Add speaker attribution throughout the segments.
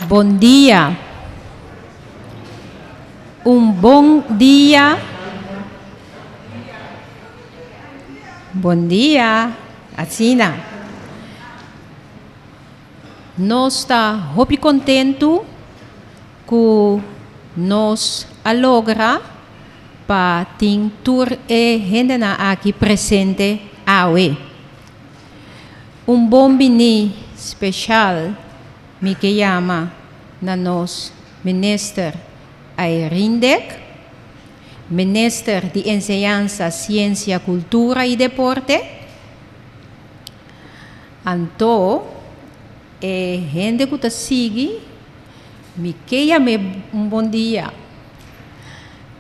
Speaker 1: Bon dia. Un bon dia. Bon dia. Asina. Nos ta hopi kontentu ku nos a logra pa tin tur e hendenan aki presente awe. Un bon bini speshal mi ke yama na nos Minister Irene Dek, Minister di Enseñansa, Siensia, Kultura i Deporte. Anto e hende ku ta sigui mi ke yam'é un bon dia,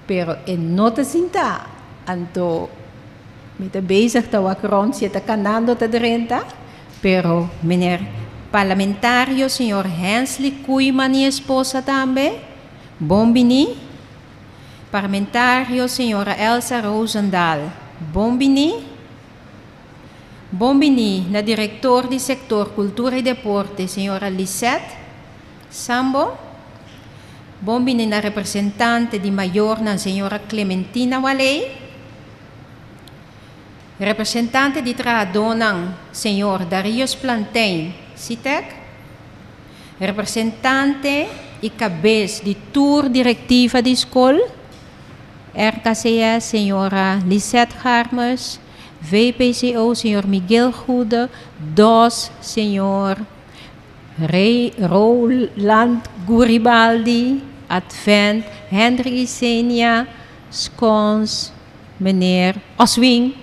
Speaker 1: pero e no ta sinta. Anto mi ta bezig ta wak rond si e ta kanando ta drenta, pero meneer Parlamentario señor Hensley Koeiman i esposa tambe, bon bini. Parlamentario señora Elsa Rozendal, bon bini. Bon bini na Direktor di Sektor Kultura i Deporte señora Lisette Sambo. Bon bini na representante di mayornan señora Clementina Waley. Representante di trahadónan señor Darius Plantijn, Sitec. Representante i kabes di tur direktiva di skol, RKCS, señora Lisette Garmes, VPCO, señor Miguel Goede, dos, señor Rey Roland Guribaldi, Advent, Hendrik Isenia, Skons, meneer Oswin.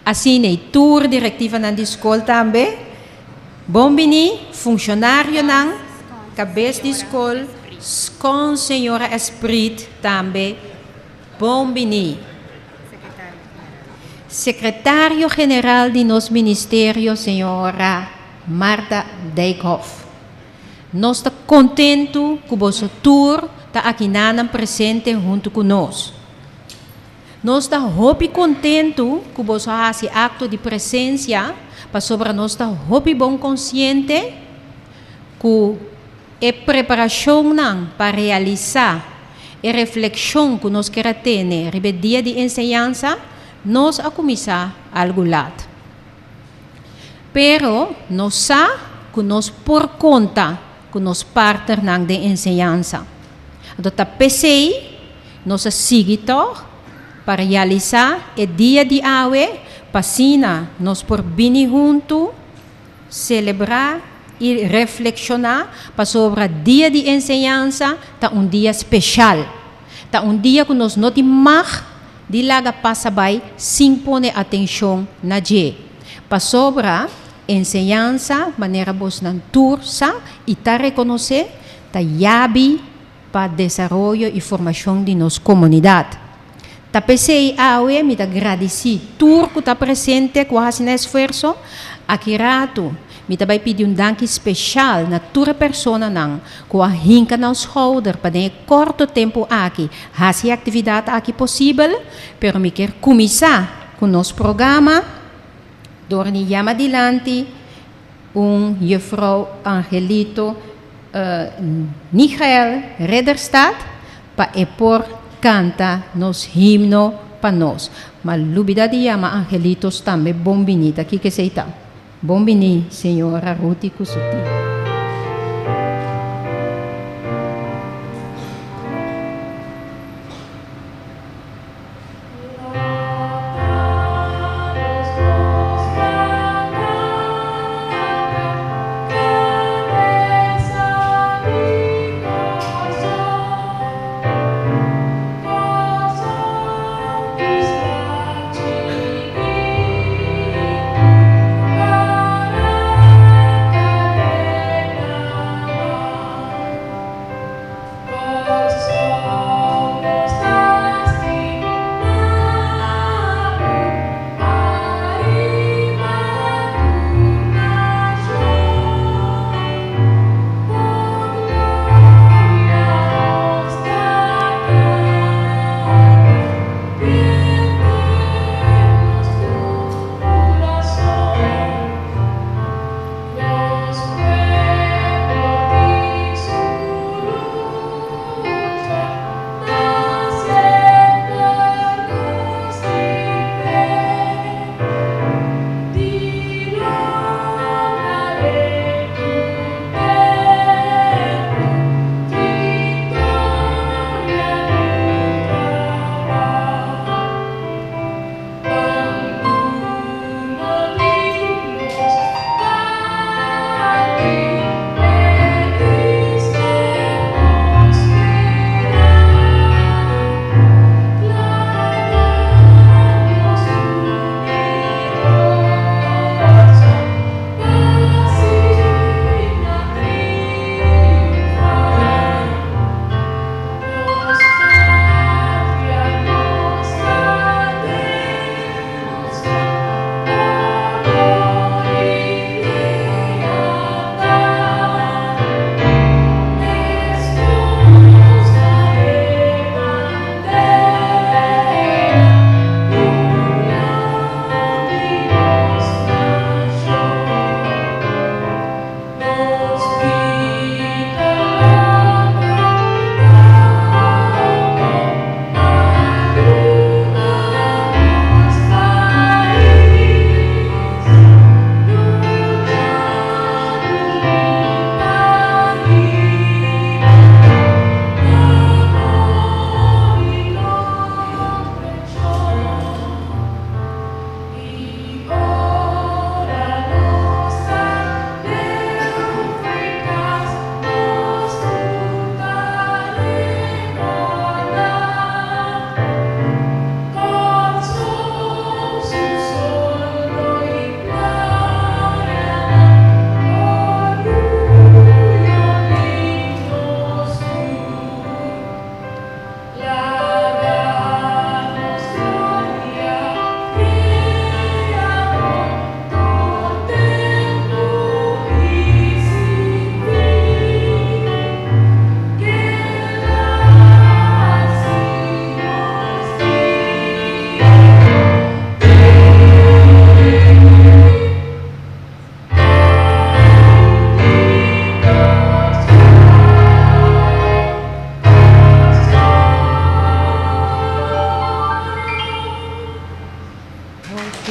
Speaker 1: Asina e tur direktivanan di skol tambe. Bon bini, funshonarionan, kabes di skol, Skons señora Esprit tambe. Bon bini. Sekretario General di nos ministerio señora Martha Dijkhoff. Nos ta kontentu ku boso tur ta akinanan presente huntu ku nos. Nos ta hopi kontentu ku boso a hasi akto di presensia pasobra nos ta hopi bon konsiente ku e preparashonnan pa realisá e reflekshon ku nos ker a tene riba e Dia di Enseñansa, nos a kuminsá algu lat. Pero nos sa ku nos por konta ku nos partnernan den enseñansa. Anto ta p'esei nos a sigui tòg pa realisá e dia di awe pa asina nos por bini huntu, Selebrá i reflekshoná pasobra Dia di Enseñansa ta un dia speshal. Ta un dia ku nos no tin mag di laga pasa bai sin pone atenshon na dje. Pasobra enseñansa, manera bosnan tur sa i ta rekonosé, ta yabi pa desaroyo i formashon di nos komunidat. Ta p'esei awe mi ta gradisí tur ku ta presente ku a hasi nan esfuerso. Aki ratu mi ta bai pidi un danki speshal na tur e personanan ku a hinka nan schouder pa den e korto tempu aki hasi e aktividat aki posibel. Pero mi kier kuminsá ku nos programa dor di yama dilanti un Juffrouw Angelito Michael Ridderstad pa e por canta nos himno pa nos. Ma lubida di yama Angelitos tambe bon bini. Ta kiko esey ta? Bon bini señora Ruti cu su team.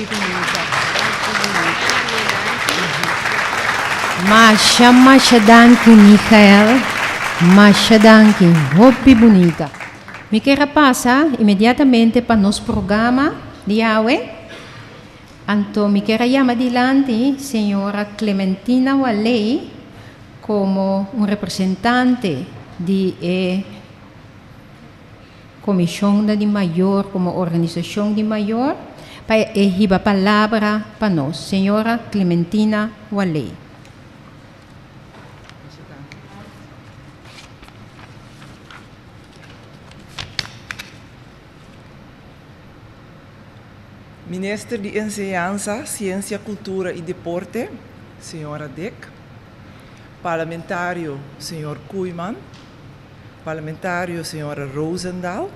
Speaker 1: Hopi bunita. Masha masha danki Michael. Masha danki. Hopi bunita. Mi kier a pasa inmediatamente pa nos programa di awe. Anto mi kier a yama dilanti señora Clementina Waley komo un representante di e Komishonnan di Mayor komo organisashon di mayor pa e hiba palabra pa nos. Señora Clementina Waley.
Speaker 2: Minister di Enseñansa, Siensia, Kultura i Deporte, señora Dick, Parlamentario señor Koeiman, Parlamentario señora Rozendal,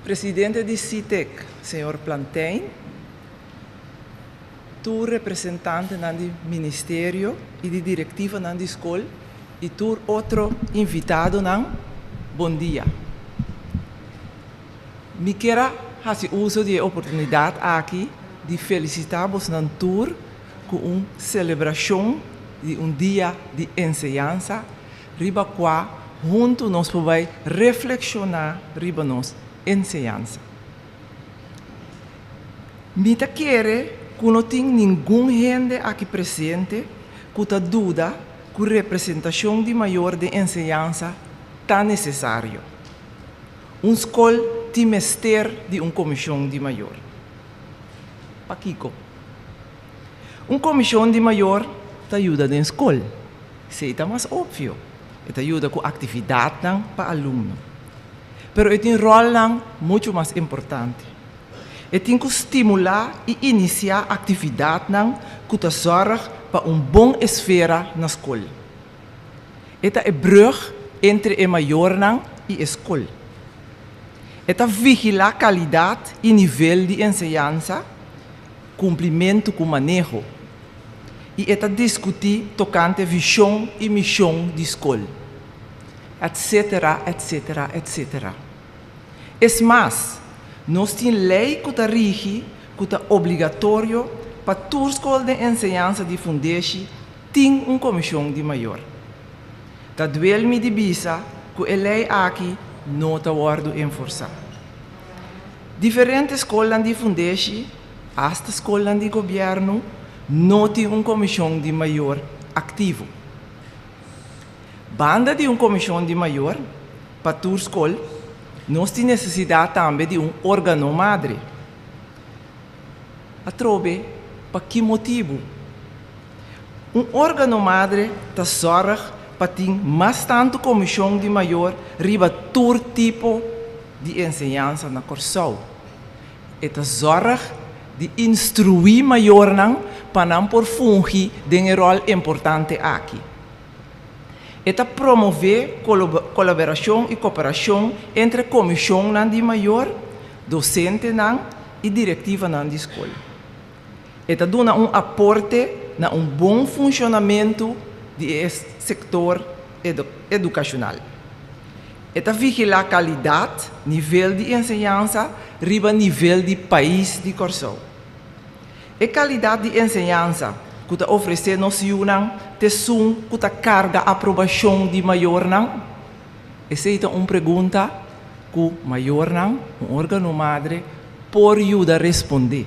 Speaker 2: Presidente di SITEC señor Plantijn, tur representantenan di ministerio y di directivanan di scol y tur otro invitadonan, bon dia. Mi kier a haci uso di e oportunidad aki di felicita bosnan tur ku un selebrashon di un dia di enseñansa riba kua huntu nos por bai reflekshoná riba nos enseñansa. Mi ta kere ku no tin ningun hende aki presente ku ta duda ku representashon di mayor den enseñansa ta nesesario. Un skol tin mester di un komishon di mayor. Pakiko? Un komishon di mayor ta yuda den skol. Esei ta mas opvio. E ta yuda ku aktividatnan pa alumno. Pero e tin ròlnan muchu mas importante. E tin ku stimulá i inisiá aktividatnan ku ta sòrg pa un bon esfera na skol. E ta e brùg entre e mayornan i e skol. E ta vigilá kalidat i nivel di enseñansa, kumplimentu ku maneho, i e ta diskutí tokante vishon i mishon di skol, etsetera, etsetera, etsetera. Es mas, nos tin lei ku ta rigi ku ta obligatorio pa tur skol den enseñansa di fundeshi tin un komishon di mayor. Ta duel mi di bisa ku e lei aki no ta wòrdu enforsá. Diferente skolnan di fundeshi, asta skolnan di gobièrnu, no tin un komishon di mayor aktivo. Banda di un komishon di mayor pa tur skol, nos tin nesesidat tambe di un órgano madre. Atrobe, pa ki motibu? Un órgano madre ta sòrg pa tin mas tantu komishon di mayor riba tur tipo di enseñansa na Kòrsou. E ta sòrg di instruí mayornan pa nan por fungi den e ròl importante aki. E ta promové kolaborashon i koperashon entre komishonnan di mayor, dosentenan i direktivanan di skol. E ta duna un aporte na un bon funshonamentu di e sektor edukashonal. E ta vigilá kalidat, nivel di enseñansa riba nivel di pais di Kòrsou. E kalidat di enseñansa ku ta ofresé nos yunan t'esun ku ta karga aprobashon di mayornan? Esei ta un pregunta ku mayornan, un órgano madre, por yuda respondé.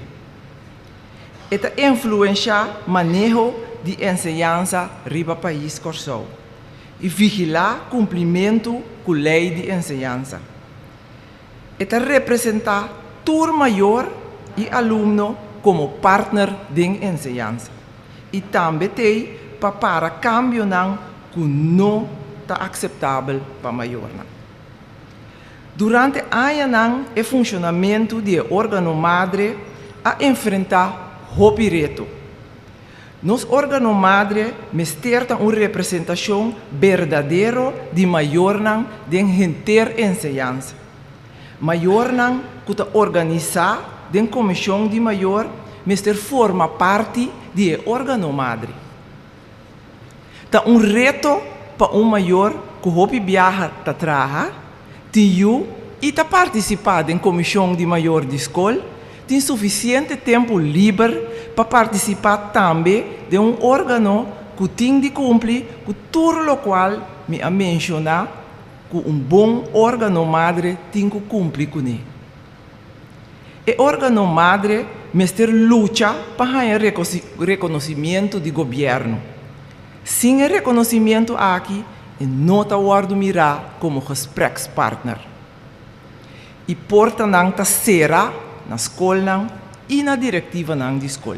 Speaker 2: E ta influenshá maneho di enseñansa riba pais Kòrsou i vigilá kumplimentu ku lei di enseñansa. E ta representá tur mayor i alumno komo partner den enseñansa i tambe t'ei pa para kambionan ku no ta akseptabel pa mayornan. Durante añanan e funshonamentu di e órgano madre a enfrentá hopi reto. Nos órgano madre mester ta un representashon berdadero di mayornan den henter enseñansa. Mayornan ku ta organisá den komishon di mayor mester forma parti di e órgano madre. Ta un reto pa un mayor ku hopi biaha ta traha, tin yu i ta partisipá den komishon di mayor di skol tin sufisiente tempu liber pa partisipá tambe den un órgano ku tin di kumpli ku tur lokual mi a menshoná ku un bon órgano madre tin ku kumpli kuné. E órgano madre mester lucha pa haña rekonosimientu di gobièrnu. Sin e rekonosimientu aki e no ta wòrdu mirá komo gesprekspartner. I portanan ta sera na skolnan i na direktivanan di skol.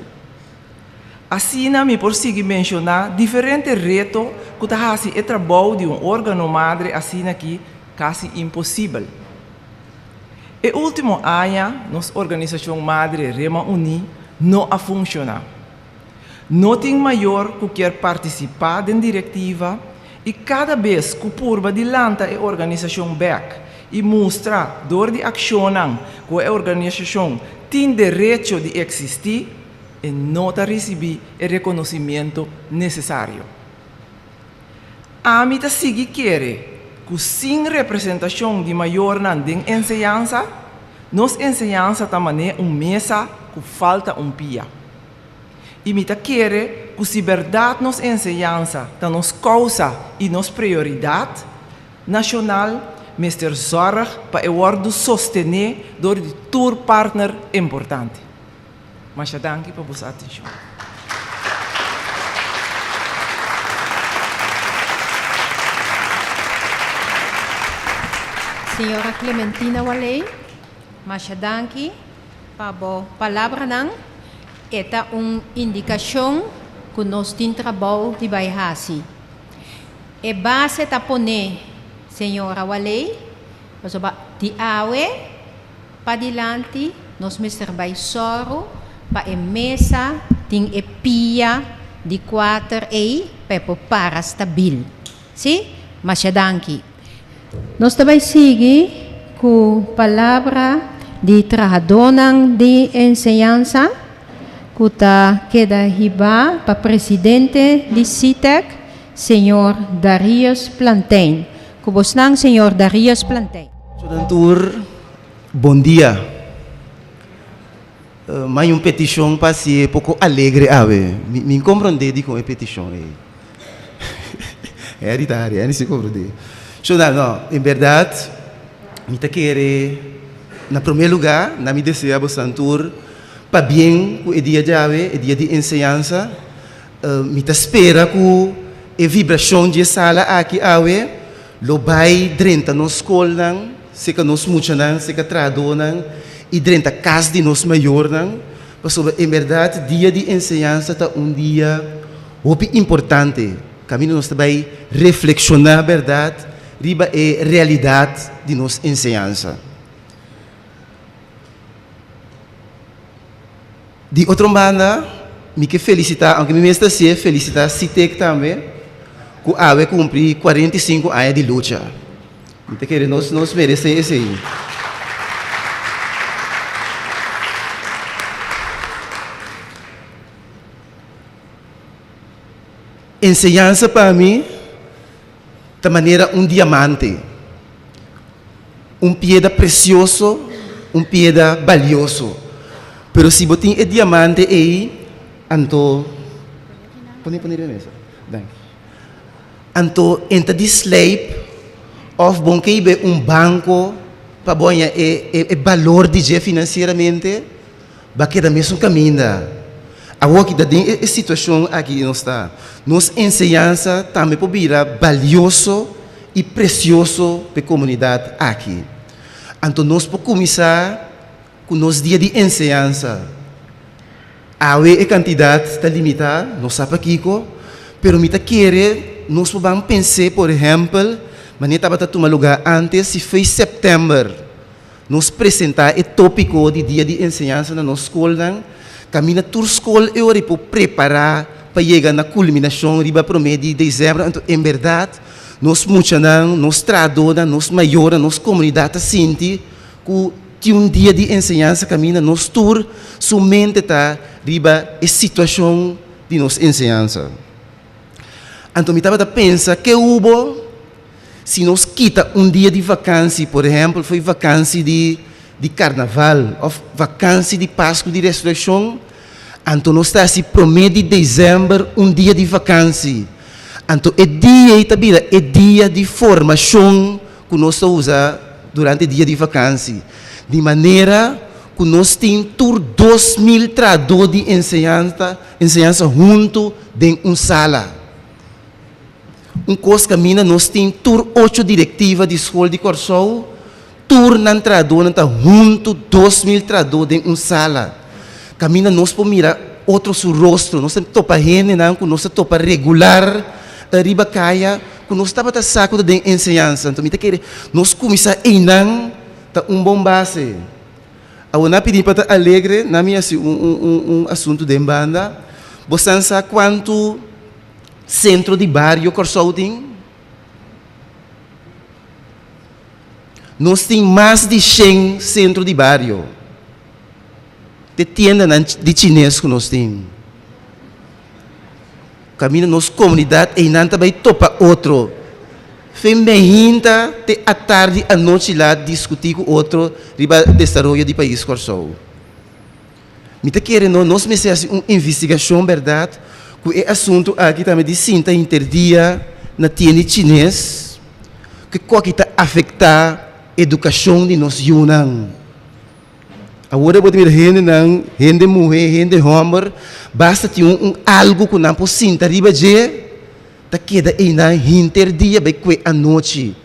Speaker 2: Asina mi por sigui menshoná diferente reto ku ta hasi e trabou di un órgano madre asin'aki kasi imposibel. E último aña nos organisashon madre Rema Uní no a funshoná. No tin mayor ku kier partisipá den direktiva i kada bes ku purba di lanta e organisashon bèk i mustra dor di akshonnan ku e organisashon tin derecho di eksistí, e no ta risibí e rekonosimiento nesesario. Ami ta sigui kere ku sin representashon di mayornan den enseñansa, nos enseñansa ta manera un mesa ku falta un pia. I mi ta kere ku si bèrdat nos enseñansa ta nos kousa i nos prioridat nashonal, mester zòrg pa e wòrdu sostené dor di tur partner importante. Masha danki pa boso atenshon.
Speaker 1: Señora Clementina Waley, masha danki pa bo palabranan. E ta un indikashon ku nos tin trabou di bai hasi. E base ta pone, señora Waley, pasobra di awe Padilanti nos mester bai sòru pa e mesa tin e pia di kuater ei pa e por para stabil. Sí? Masha danki. Nos ta bai sigui ku palabra di trahadónan di enseñansa ku ta keda hibá pa presidente di SITEK, señor Darius Plantijn. Ku bosnan señor Darius Plantijn.
Speaker 3: Nan tur bon dia. Mai un petishon pa hasié poko alegre awe. Mi n komprondé dikon e petishon ei. Harry ta hari, Harry si komprondé. Shonnan, no, en bèrdat mi ta kere na promé lugá na mi deseá bosan tur pabien ku e dia djawe, e dia di enseñansa. Mi ta spera ku e vibrashon dje sala aki awe lo bai drenta nos skolnan, seka nos muchanan, seka trahadónan i drenta kas di nos mayornan, pasobra en bèrdat dia di enseñansa ta un dia hopi importante kaminda nos ta bai reflekshoná bèrdat riba e realidat di nos enseñansa. Di otro banda, mi ke felisitá, aunke mi mes ta hasié, felisitá Sitek tambe, ku awe kumpli 45 aña di lucha. Mi ta kere nos nos meresé esei. Enseñansa pa mi ta manera un diamante, un piedra presioso, un piedra balioso. Pero si bo tin e diamante ei, anto, pone pone riba mesa, danki. Anto e ta di slijp of bon ke ibe un banco pa bo haña e e balor di dje financieramente, Ba keda mesun kaminda. Awor ki ta den e situashon aki nos ta, nos enseñansa tambe por bira balioso i presioso pa e komunidat aki. Anto nos por kuminsá ku nos dia di enseñansa. Awe e kantidat ta limitá, nos sa pakiko, pero mi ta kere nos por ban pens'é, por ehèmpel, manera tabata tuma lugá ántes, si fei sèptèmber Nos presentá e tópiko di Dia di Enseñansa na nos skolnan, kaminda tur skol e ora por prepará pa yega na kulminashon riba promé di desèmber. Anto, en bèrdat, nos muchanan, nos trahadónan, nos mayornan, nos komunidat ta sinti ku tin un Dia di Enseñansa kaminda nos tur su mente ta riba e situashon di nos enseñansa. Anto mi tabata pensa ke hubo. Si nos kita un dia di vakansi, por ehèmpel fo'i vakansi di di karnaval òf vakansi di Pasku di Resurekshon, anto nos ta hasi promé di desèmber un dia di vakansi. Anto e dia ei ta bira e dia di formashon ku nos ta usa durante dia di vakansi, di manera ku nos tin tur 2000 trahadó di enseñansa enseñansa huntu den un sala. Un kos kaminda nos tin tur ocho direktiva di skol di Kòrsou, tur nan trahadónan ta huntu, 2000 trahadó den un sala. Kaminda nos por mira otro su rostro, nos ta topa hendenan ku nos ta topa regular riba kaya ku nos tabata sa ku ta den enseñansa. Anto mi ta kere nos kuminsá einan ta un bon base. Awor nan a pidi mi pa ta alegre, nan mi hasi un un un un asuntu den banda. Bo san sa kuantu sentro di bario Kòrsou tin? Nos tin mas di 100 sentro di bario. Te tiendanan di chines ku nos tin. Kaminda nos komunidat einan ta bai topa otro. Fin mehinta te atardi anochi la diskutí ku otro riba desaroyo di pais Kòrsou. Mi ta kere no nos mester hasi un investigashon bèrdat ku e asuntu aki tambe di sinta hinter dia na tienda chines ku koki ta afektá edukashon di nos yunan. Awor bo ta mira hendenan, hende muhé, hende hòmber, basta tin un un algu ku nan por sinta riba dje, ta keda einan hinter dia bai kue anochi.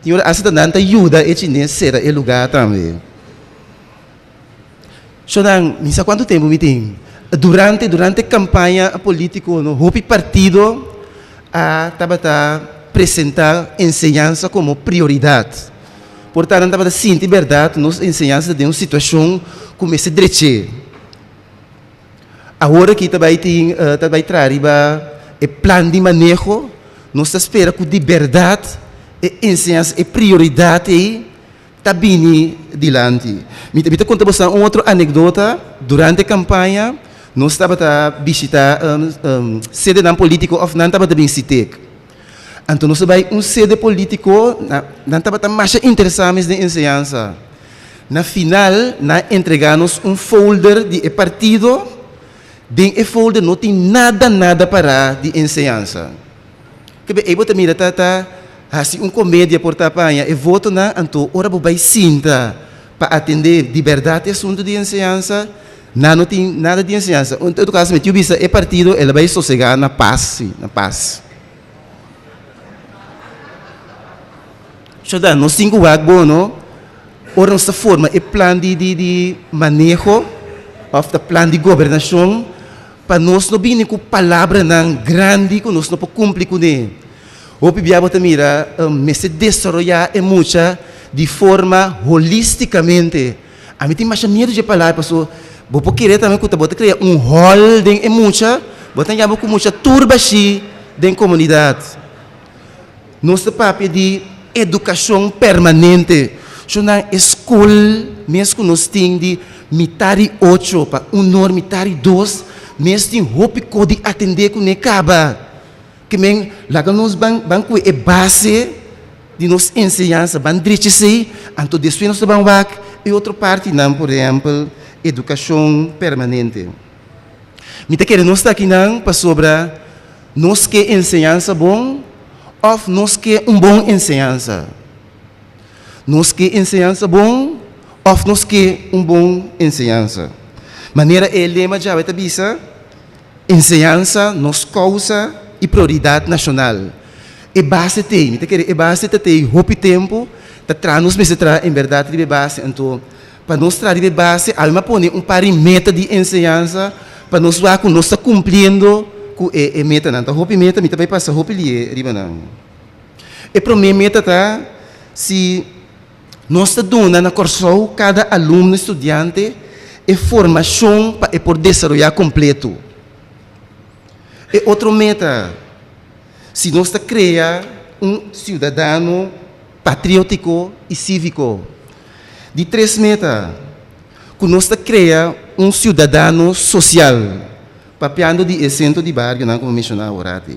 Speaker 3: Tin ora asta ta nan ta yuda e chines sera e lugá tambe. Shownan, mi sa kuantu tempu mi tin. Durante durante kampaña polítiko no hopi partido a tabata presentá enseñansa komo prioridat. Por ta nan tabata sinti bèrdat nos enseñansa ta den un situashon ku mester drech'é. Awor aki ta bai tin ta bai traha riba e plan di maneho, nos ta spera ku di bèrdat e enseñansa e prioridat ei ta bini dilanti. Mi ta mi ta konta boso un otro anekdota, durante kampaña nos tabata bishita sedenan polítiko òf nan tabata bin sitek. Anto nos a bai un sede polítiko, nan tabata masha interesá mes den enseñansa. Na final nan a entregá nos un folder di e partido, den e folder no tin nada nada pará di enseñansa. Kebe ei bo ta mira ta ta hasi un komedia por ta paña e votonan, anto ora bo bai sinta pa atendé di bèrdat e asuntu di enseñansa, nan no tin nada di enseñansa. En todo kaso mi tin bisa e partido el a bai sosegá na pas, si, na pas. Shoda, nos tin ku wak bo no, ora nos ta forma e plan di di di maneho òf ta plan di gobernashon, pa nos no bini ku palabranan grandi ku nos no por kumpli kuné. Hopi bia bo ta mira mester desaroyá e mucha di forma holístikamente. Ami tin masha miedu dje palabra paso bo por kere tambe ku ta bo ta krea un hòl den e mucha, bo ta yama ku mucha tur bashí den komunidat. Nos ta papia di edukashon permanente. Shonnan e skol mes ku nos tin di mitar di ocho pa un or mitar di dos mes tin hopi kos di atendé kuné kaba. Ke men laga nos ban ban ku e base di nos enseñansa ban drecha esei, anto despues nos ta ban wak e otro partinan, por ehèmpel edukashon permanente. Mi ta kere nos ta akinan pasobra nos ke enseñansa bon òf nos ke un bon enseñansa. Nos ke enseñansa bon òf nos ke un bon enseñansa. Manera e lema djawe ta bisa, Enseñansa nos kousa i prioridat nashonal. E base t'ei, mi ta kere e base ta t'ei hopi tempu ta traha, nos mester traha en bèrdat riba e base. Anto pa nos traha riba e base alma a pone un par di meta di enseñansa pa nos wak ku nos ta kumpliendo ku e metanan. Ta hopi meta, mi ta bai pasa hopi lihe riba nan. E promé meta ta si nos ta duna na Kòrsou kada alumno i studiante e formashon pa e por desaroyá kompleto. E otro meta, si nos ta krea un siudadano patriótiko i síviko. Di tres meta, ku nos ta krea un siudadano sosial, papiando di e sentro di barionan ku mi menshoná aworati.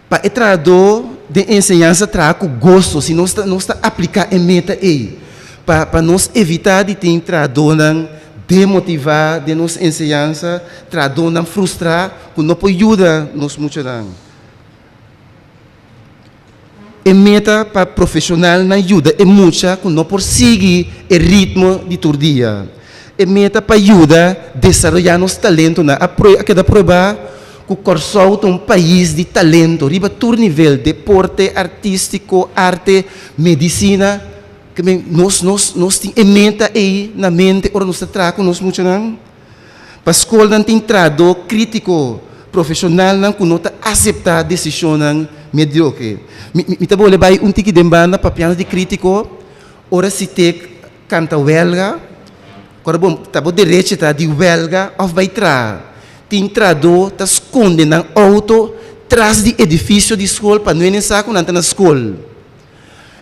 Speaker 3: Pa e trahadó den enseñansa traha ku goso, si nos ta nos ta apliká e meta ei. Pa pa nos evitá di tin trahadónan demotivá den nos enseñansa, trahadónan frustrá ku no por yuda nos muchanan. E meta pa profeshonalnan yuda e mucha ku no por sigui e ritmo di tur dia. E meta pa yuda desaroyá nos talentonan. A a keda pruebá ku Kòrsou ta un pais di talento riba tur nivel, deporte, artístiko, arte, medisina. Ke men nos nos nos tin e meta ei na mente ora nos ta traha ku nos muchanan. Pa skolnan tin trahadó krítiko, profeshonalnan ku no ta aseptá desishonnan medioke. Mi mi ta bole bai un tiki den banda papiando di krítiko, ora Sitek kanta wèlga, kòrda bon, ta bo derecho ta di wèlga òf bai traha. Tin trahadó ta skonde nan outo tras di edifisio di skol pa no hende sa ku nan ta na skol.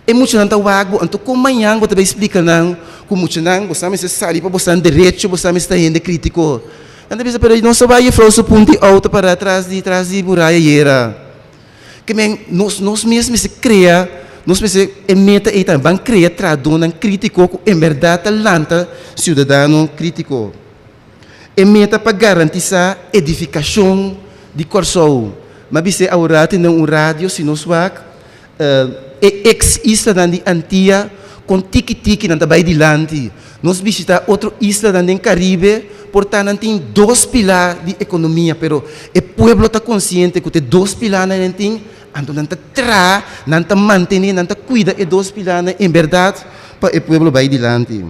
Speaker 3: E muchanan ta wak bo, anto kon mañan bo ta bai splika nan ku muchanan bo sa mester sali pa bo san derecho, bo sa mester ta hende kritiko. Nan ta bisa, pero nos ta bai jefrou su punti outo pará tras di tras di muraya ayera. Ke men nos nos mes mester krea, nos mester e meta ei tambe, ban krea trahadónan kritiko ku en bèrdat ta lanta siudadano kritiko. E meta pa garantisá edifikashon di Kòrsou. M'a bis'é awor tin den un radio si nos wak E ex islanan di Antia kon tiki tiki nan ta bai dilanti. Nos bishita otro islanan den Caribe por ta nan tin dos pilá di ekonomia pero e pueblo ta konsiente ku te dos pilánan nan tin anto nan ta traha, nan ta mantené, nan ta kuida e dos pilánan en bèrdat pa e pueblo bai dilanti.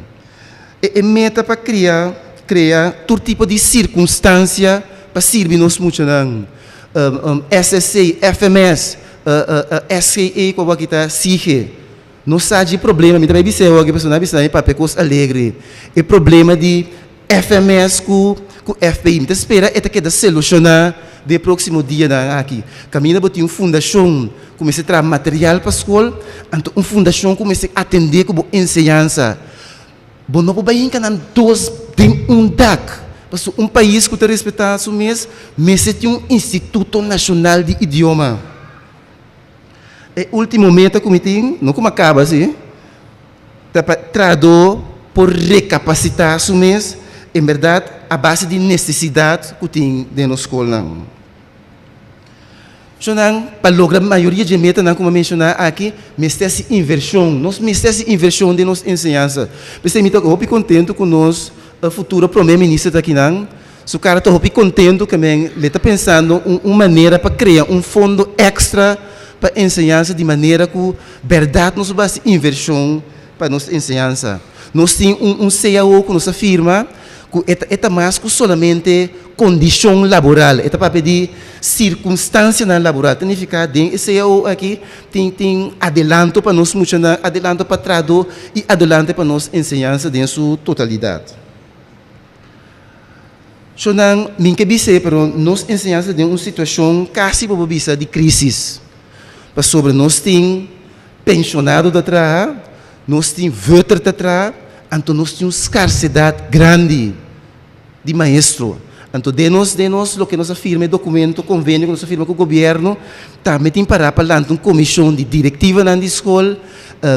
Speaker 3: E meta pa kria krea tur tipo di sirkunstansia pa sirbi nos muchanan. SSC, FMS, SGE ku awor aki ta SIGE. Nos sa dje problema, mi ta bai bisa awor aki pasobra nan a bisa mi papia kos alegre. E problema di FMS ku ku FPI. Mi ta spera e ta keda selushoná den e próksimo dianan aki. Kaminda bo tin un fundashon ku mester traha material pa skol, anto un fundashon ku mester atendé ku bo enseñansa. Bo no por bai hinka nan dos den un dak. Pasobra un pais ku ta respetá su mes mester tin un instituto nashonal di idioma. E último meta ku mi tin, no ku mi a kaba si, ta pa trahadó por rekapasitá su mes en bèrdat a base di nesesidat ku tin den nos skolnan. Shonnan, pa logra mayoria dje metanan ku mi a menshoná aki, mester hasi invershon. Nos mester hasi invershon den nos enseñansa. P'esei mi ta hopi kontentu ku nos futuro promé minister ta akinan. Su kara ta hopi kontentu ke men le ta pensando un un manera pa krea un fondo èkstra pa enseñansa di manera ku bèrdat nos por hasi invershon pa nos enseñansa. Nos tin un un cao ku nos a firma ku e ta e ta mas ku solamente kondishon laboral, e ta papia di sirkunstansianan laboral. Ta nifiká den e cao aki tin tin adelanto pa nos muchanan, adelanto pa trahadó i adelante pa nos enseñansa den su totalidat. Shonnan, mi ke bis'é, pero nos enseñansa ta den un situashon kasi bo por bisa di krísis. Pasobra nos tin penshonado ta traha, nos tin vùter ta traha, anto nos tin un skarsedat grandi di maestro. Anto den nos den nos loke nos a firma e dokumento, konvenio ku nos a firma ku gobièrnu, tambe tin pará pa lanta un komishon di direktivanan di skol,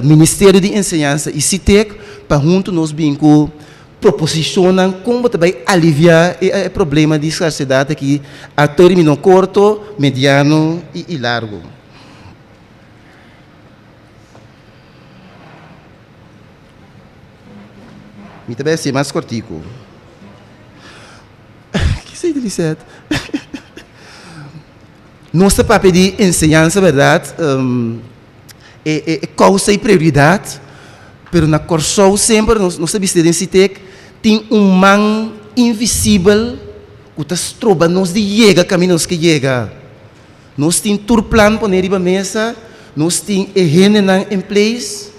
Speaker 3: Ministerio di Enseñansa i SITEK pa huntu nos bin ku Proposishonnan kon bo ta bai aliviá e problema di skarsedat aki a término korto, mediano i largu. Mi ta bai hasié mas kòrtiku. Kisei di Lisette? Nos ta papia di enseñansa bèrdat? E kousa i prioridat, pero na Kòrsou semper nos nos ta bisti den Sitek tin un man invisibel ku ta stroba nos di yega kaminda nos ke yega. Nos tin tur plan pone riba mesa, nos tin e hendenan in place,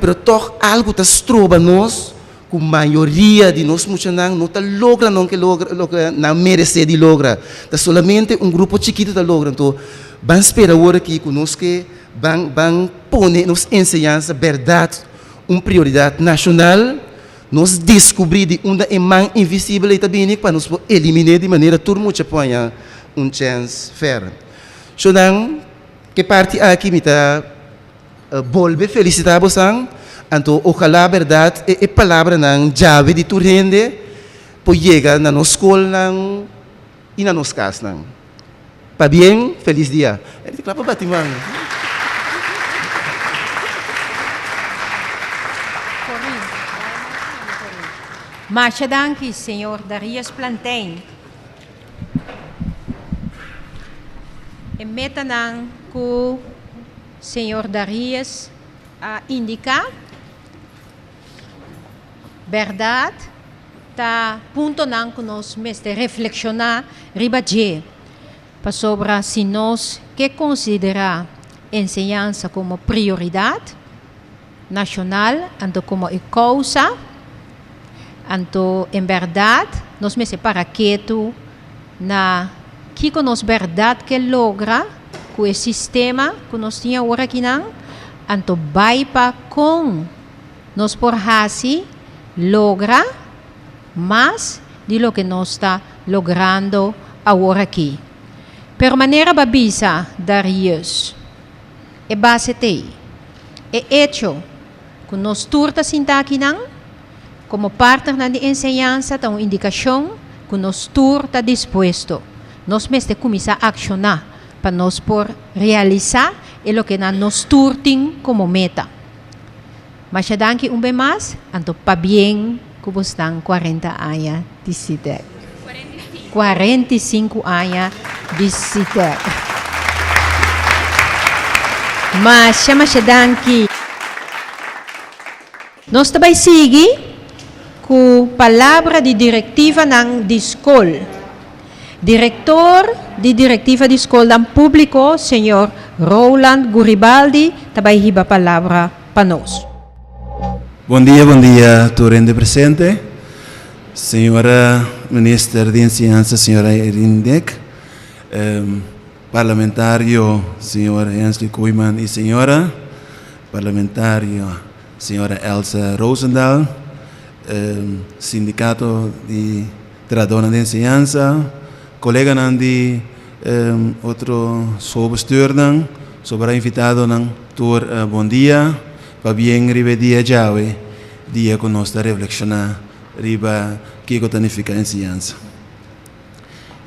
Speaker 3: pero tòg algu ta stroba nos ku mayoria di nos muchanan no ta logra nan ke logra loke nan meresé di logra. Ta solamente un grupo chikitu ta logra. Anto ban spera awor aki ku nos ke ban ban pone nos enseñansa bèrdat un prioridat nashonal, nos deskubrí di unda e man invisibel ei ta bini pa nos por eliminé di manera tur mucha por haña un chèns fèr. Shonnan, ke parti aki mi ta. Bolbe felicita bosan. Anto ojalá bèrdat e palabranan djawe di tur hende por yega na nos skolnan i na nos kasnan. Pabien, felis dia. E ta kla pa bati man.
Speaker 1: Masha danki, señor Darius Plantijn. E metanan ku señor Darius a indiká, bèrdat ta puntonan ku nos mester reflekshoná riba dje, pasobra si nos ke konsiderá enseñansa komo prioridat nashonal, anto komo e kousa, anto en bèrdat nos mester para ketu na kiko nos bèrdat ke logra ku e sistema ku nos tin awor akinan, anto bai pa kon nos por hasi logra mas di loke nos ta logrando awor aki. Pero manera bo a bisa, Darius, e base t'ei. E echo ku nos tur ta sinta akinan, komo partnernan di enseñansa ta un indikashon ku nos tur ta dispuesto. Nos mester kuminsá akshoná pa nos por realisá e loke nan nos tur tin komo meta. Masha danki un be mas, anto pabien ku bosnan 40 aña di Sitek. 45 aña di Sitek. Masha masha danki. Nos ta bai sigui ku palabra di direktivanan di skol. Direktor di Direktiva di Skolnan Públiko, señor Roland Guribaldi ta bai hiba palabra pa nos.
Speaker 4: Bon dia, bon dia tur hende presente. Señora Minister di Enseñansa, señora Irene Dick, Parlamentario señor Hensley Koeiman y señora, Parlamentario señora Elsa Rozendal, Sindicato di Trahadónan di enseñansa, koleganan di otro schoolbestuurnan, sobra invitadonan, tur bon dia. Pabien riba e dia djawe, dia ku nos ta reflekshoná riba kiko ta nifiká enseñansa.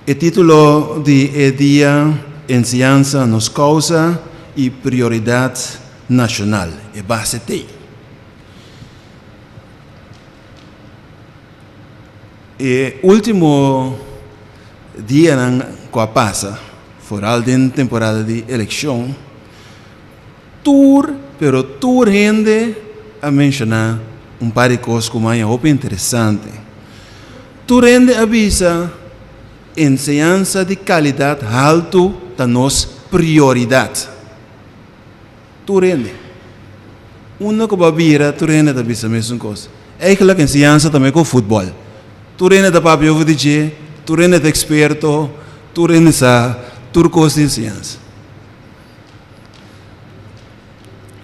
Speaker 4: E título di e dia Enseñansa, nos kousa i prioridat nashonal, e base t'ei. E último dianan ku a pasa, foral den temporada di elekshon, tur, pero tur hende a menshoná un par di kos ku maña hopi interesante. Tur hende a bisa enseñansa di kalidat haltu ta nos prioridat. Tur hende. Unda ku bo a bira tur hende ta bisa mesun kos. Eigenlijk enseñansa ta mei ku futbòl. Tur hende ta papia over di dje, tur hende ta eksperto, tur hende sa tur kos di enseñansa.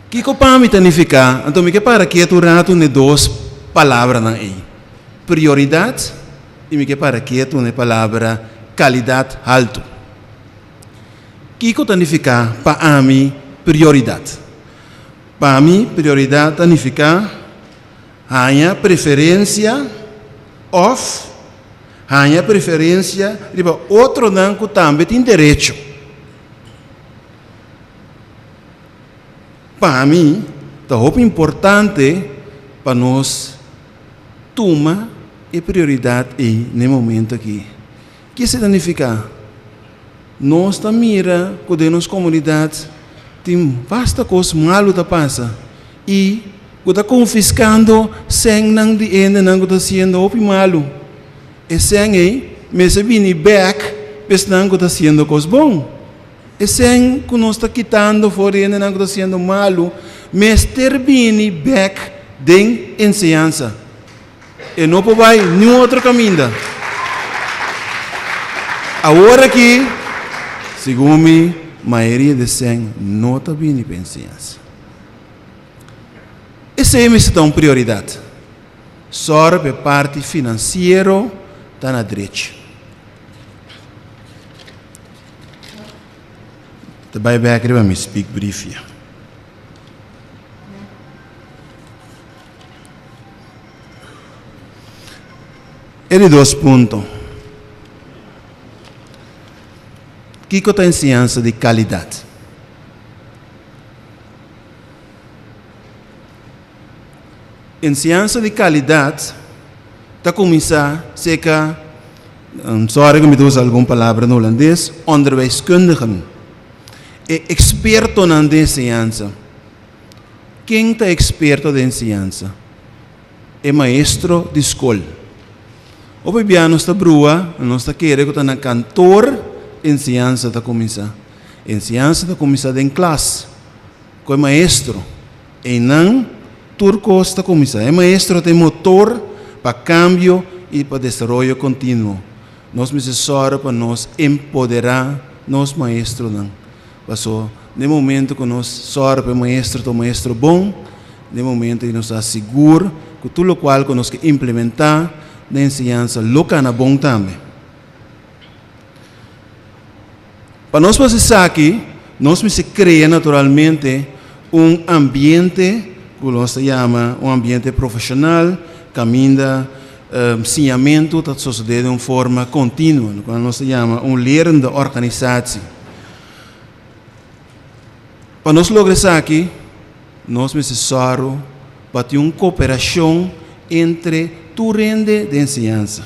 Speaker 4: Kiko pa mi ta nifiká? Anto mi ke para ketu un ratu n'e dos palabranan ei, prioridat i mi ke para ketu n'e palabra kalidat haltu. Kiko ta nifiká pa ami prioridat? Pa mi prioridat ta nifiká haña preferensia òf haña preferensia riba otronan ku tambe tin derecho. Pa mi ta hopi importante pa nos tuma e prioridat ei na e momento aki. Ke esei ta nifiká? Nos ta mira ku den nos komunidat tin basta kos malu ta pasa i ku ta konfiskando sènnan di hendenan ku ta hasiendo hopi malu. E sèn ei mester bini bèk pa esnan ku ta hasiendo kos bon. E sèn ku nos ta kitando for di hendenan ku ta hasiendo malu mester bini bèk den enseñansa. E no por bai niun otro kaminda. Awor aki, segun mi, mayoria di esnan no ta bini pa enseñansa. Esei mester ta un prioridat. Sòru pa e parti finansiero ta na drechi. Ta bai bèk riba mi speakbriefje. E di dos punto. Kiko ta enseñansa di kalidat? Enseñansa di kalidat ta kuminsá serka, sorry ku mi ta usa algun palabra na hulandes, onderwijskundigen, e ekspertonan den enseñansa. Ken ta eksperto den enseñansa? E maestro di skol. Hopi bia nos ta brua, nos ta kere ku ta na kantor enseñansa ta kuminsá. Enseñansa ta kuminsá den klas ku e maestro. Einan tur kos ta kuminsá. E maestro ta e motor pa kambio i pa desaroyo kontinuo. Nos mester sòru pa nos empoderá nos maestronan. Paso den momento ku nos sòru pa e maestro ta un maestro bon, den momento ei nos ta sigur ku tur lokual ku nos ke implementá den enseñansa lo kana bon tambe. Pa nos por esaki, nos mester krea naturalmente un ambiente ku nos ta yama un ambiente profeshonal kaminda siñamentu ta sosodé den un forma kontinuo, lokual nos ta yama un lerende organisatie. Pa nos logra esaki, nos mester sòru pa tin un koperashon entre tur hende den enseñansa.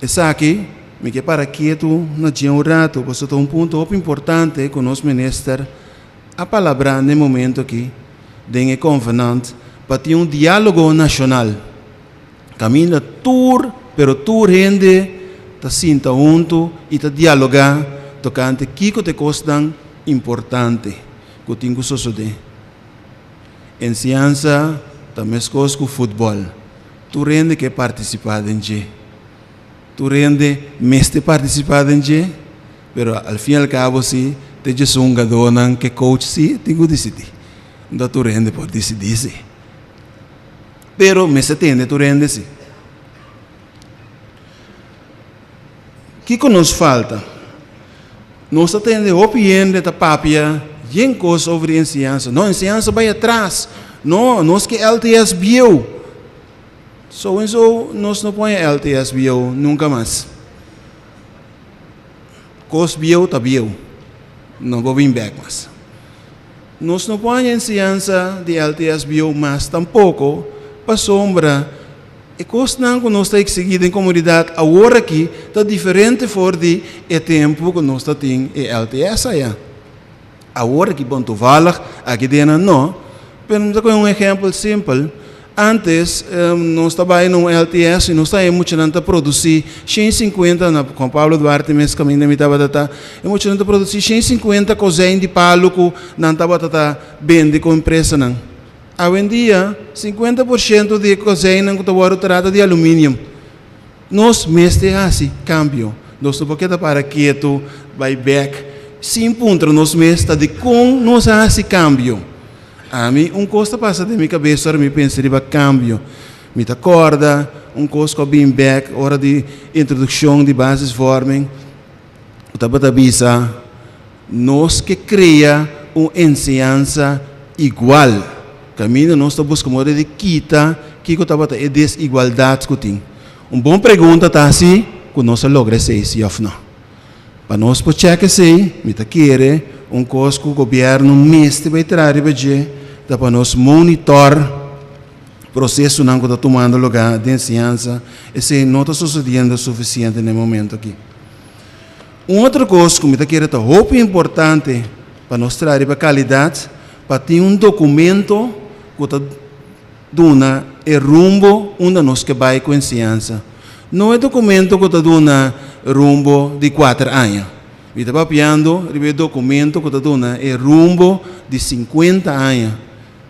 Speaker 4: Esaki mi ke para ketu na dje un ratu pasobra ta un punto hopi importante ku nos minister a palabrá na e momento aki den e konvenant pa tin un diálogo nashonal kaminda tur pero tur hende ta sinta huntu i ta dialogá tokante kiko ta e kosnan importante ku tin ku sosodé. Enseñansa ta meskos ku futbòl. Tur hende ke partisipá den dje. Tur hende mester partisipá den dje, pero al fin i al kabo si ta dje hungadónan ke coach si tin ku disidí. No tur hende por disidí si. Pero mester tende tur hende si. Kiko nos falta? Nos ta tende hopi hende ta papia yen kos over di enseñansa. No, enseñansa bai atras. No, nos ke LTS bieu. So en so nos no pone LTS bieu nunka mas. Kos bieu ta bieu. No por bin bek mas. Nos no pone enseñansa di LTS bieu mas tampoko pasobra E kosnan ku nos ta eksigí den komunidat awor aki ta diferente for di e tempu ku nos ta tin e LTS aya. Awor aki bon toevallig aki den nan no, pero mi ta kohe un ehèmpel simpel, antes nos ta bai na un LTS i nos ta haña e muchanan ta produsí 150, na Juan Pablo Duarte mes kaminda mi tabata ta, e muchanan ta produsí 150 kozijn di palu ku nan tabata ta bende ku empresanan. Awendia, 50% di e kozijnnan ku ta wòrdu trata di aluminium. Nos mester hasi kambio. Nos no por keda para ketu, bai bèk, sin puntra nos mes ta dikon nos a hasi kambio. Ami, un kos ta pasa den mi kabes ora mi pensa riba kambio. Mi ta kòrda un kos ku a bin bèk ora di introdukshon di basisvorming, ku tabata bisa, Nos ke krea un enseñansa igual. Kaminda nos ta buska moda di kita kiko tabata e desigualdat ku tin. Un bon pregunta ta si ku nos a logra esei si òf no. Pa nos por chèk esei, mi ta kere un kos ku gobièrnu mester bai traha riba dje ta pa nos monitòr prosesonan ku ta tumando lugá den enseñansa. Esei no ta sosodiendo sufisiente na e momento aki. Un otro kos ku mi ta kere ta hopi importante pa nos traha riba kalidat, pa tin un dokumento ku ta duna e rumbo unda nos ke bai ku enseñansa. No e dokumento ku ta duna rumbo di kuater aña. Mi ta papiando riba e dokumento ku ta duna e rumbo di sinkuenta aña.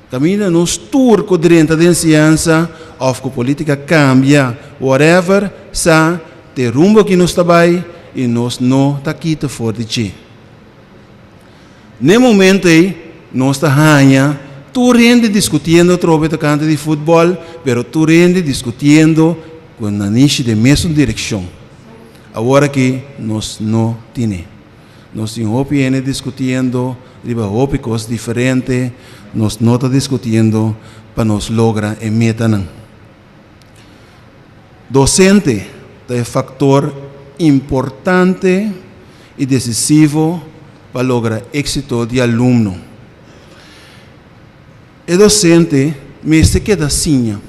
Speaker 4: Kaminda nos tur ku drenta den enseñansa òf ku polítika kambia, whatever, sa Te rumbo ki nos ta bai i nos no ta kita for di dje. N'e momento ei nos ta haña tur hende diskutiendo atrobe tokante di futbòl, pero tur hende diskutiendo ku nanishi den mesun direkshon. Awor aki nos no tine. Nos tin hopi hende diskutiendo riba hopi kos diferente, nos no ta diskutiendo pa nos logra e metanan. Docente ta e factor importante y decisivo pa logra exito di alumno. E docente mester keda siña,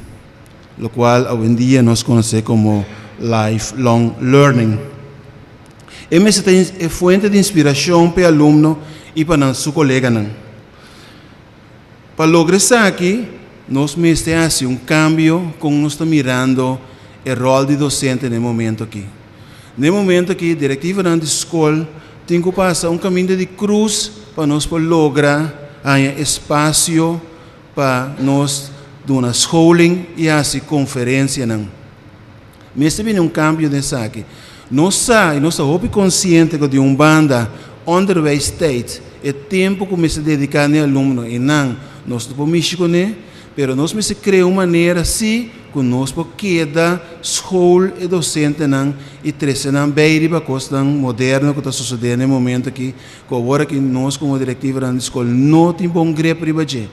Speaker 4: locual awendia nos conoce como lifelong learning. E mester ta e fuente di inspiracion pa e alumno y pa nan su coleganan. Pa logra esaki, nos mester haci un cambio con nos ta mirando e rol di docente na e momento aki. Na e momento aki, directivanan di scol tin cu pasa un caminda di cruz pa nos por logra haña espacio pa nos duna scholing y haci conferencianan. Mester bini un cambio den esaki. Nos sa y nos ta hopi consciente cu di un banda onderwijstijd, e tempo cu mester dedica n'e alumno y nan nos no por mishi cune, pero nos mester crea un manera si cu nos por keda school e docentenan y trece nan bay riba cosnan moderno cu ta sucede n'e momento aki, cu awor aki nos como directivanan di school no tin bon grip riba dje.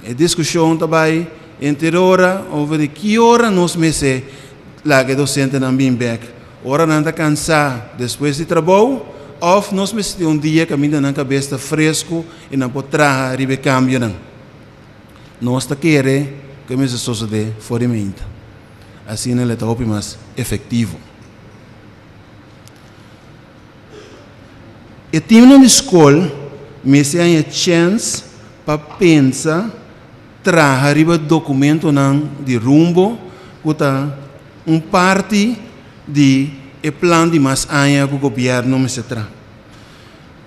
Speaker 4: E diskushon ta bai enter ora over di ki ora nos mester laga e dosentenan bin bek. Ora nan ta kansá despues di trabou òf nos mester tin un dia kaminda nan kabes ta fresku i nan por traha riba e kambionan. Nos ta kere ku e mester sosodé for di meinta. Asina lo e ta hopi mas efektivo. E timnan di skol mester haña chèns pa pensa, traha riba dokumentonan di rumbo ku ta un parti di e plan di mas aña ku gobièrnu mester traha.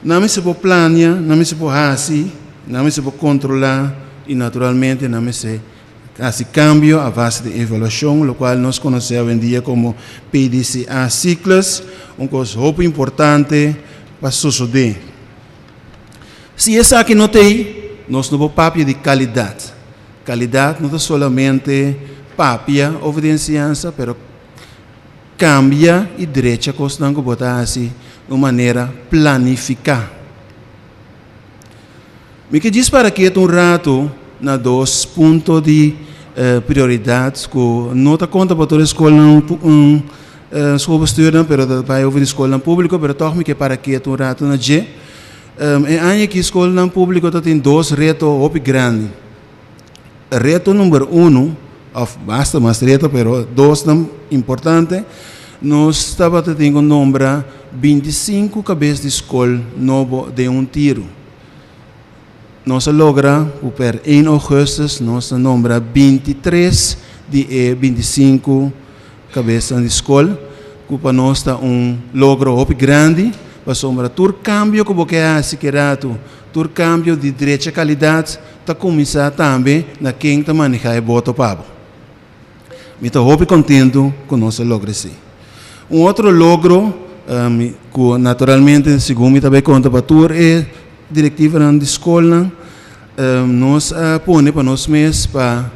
Speaker 4: Nan mester por plania, nan mester por hasi, nan mester por kontrolá i naturalmente nan mester Hasi kambio a base di evaluashon, lokual nos konosé awendia komo PDCA cyclus, un kos hopi importante pa sosodé. Si esaki no t'ei, nos no por papia di kalidat. Kalidat no ta solamente papia over di enseñansa, pero kambia i drecha kosnan ku bo ta hasi di un manera planifiká. Mi ke djis para ketu un ratu na dos punto di prioridat ku no ta konta pa tur e skolnan schoolbestuurnan pero ta bai over di skolnan públiko pero tòg mi ke para ketu un ratu na dje. E aña aki skolnan públiko ta tin dos reto hopi grandi. Reto number uno òf basta mas reto pero dosnan importante nos tabata tin ku nombra 25 kabes di skol nobo den un tiru. Nos a logra ku per 1 ougùstùs nos a nombra 23 di e 25 kabesnan di skol, ku pa nos ta un logro hopi grandi, pasobra tur kambio ku bo ke hasi ki ratu, tur kambio di drecha kalidat ta kuminsá tambe na ken ta manehá e boto pa bo. Mi ta hopi kontentu ku nos a logra esei. Un otro logro ku naturalmente segun mi ta bai konta pa tur e direktivanan di skolnan, nos a pone pa nos mes pa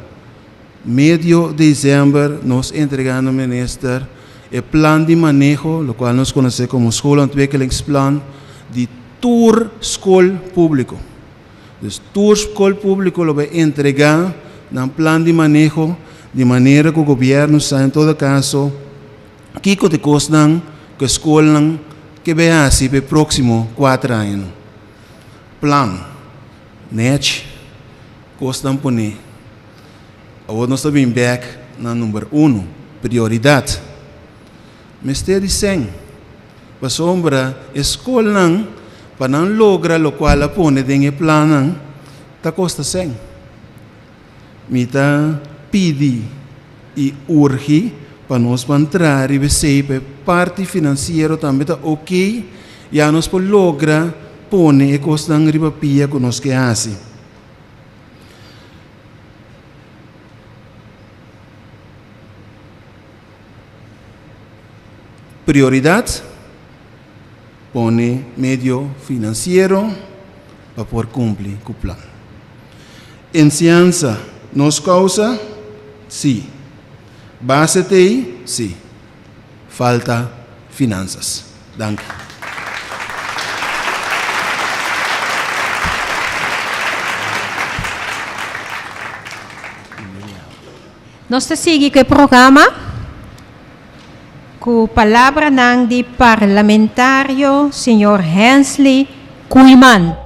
Speaker 4: medio desèmber nos entregá na minister e plan di maneho, lokual nos konosé komo schoolontwikkelingsplan di tur skol públiko. Dus tur skol públiko lo bai entregá nan plan di maneho di manera ku gobièrnu sa en todo kaso kiko ta e kosnan ku e skolnan ke bai hasi pa e próksimo kuater añanan. Plan, nèchi, kosnan poné. Awor nos ta bin bèk na number uno, prioridat. Mester di sèn. Pasobra e skolnan pa nan logra lokual a pone den e plannan ta kosta sèn. Mi ta pidi i urgi pa nos ban traha riba esei pa e parti finansiero tambe ta oke, ya nos por logra pone e kosnan riba pia ku nos ke hasi. Prioridad, Pone medio financiero pa por cumpli cu plan. Enseñansa, nos causa? Si. Base t'ey? Si. Falta finanzas. Danki.
Speaker 1: Nos ta sigui cu e programa. Ku palabranan di parlamentario señor Hensley Koeiman.